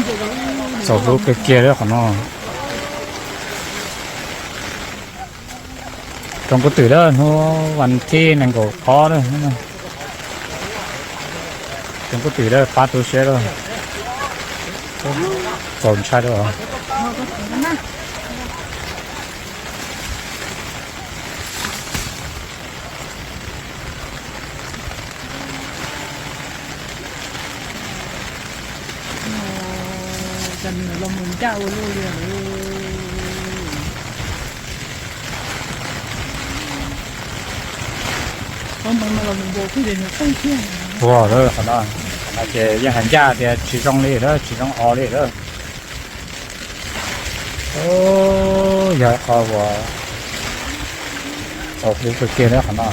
Txaus hlub kawg kiag lawm qhov no. Roos kuv twm lawm, hnub vas thib nees nkaum ob lawm. Roos kuv twm lawm, pab tu siab lawm. Txaus ntshai lawm. Cas nws los mus ncaj ua luaj li lawm. Ua lawm qhov no, qhov no ces yeej hais ncaj tias tsis zoo li lawm, tsis zoo o li lawm. Yog qhov uas txaus hlub kawg kiag lawm qhov no.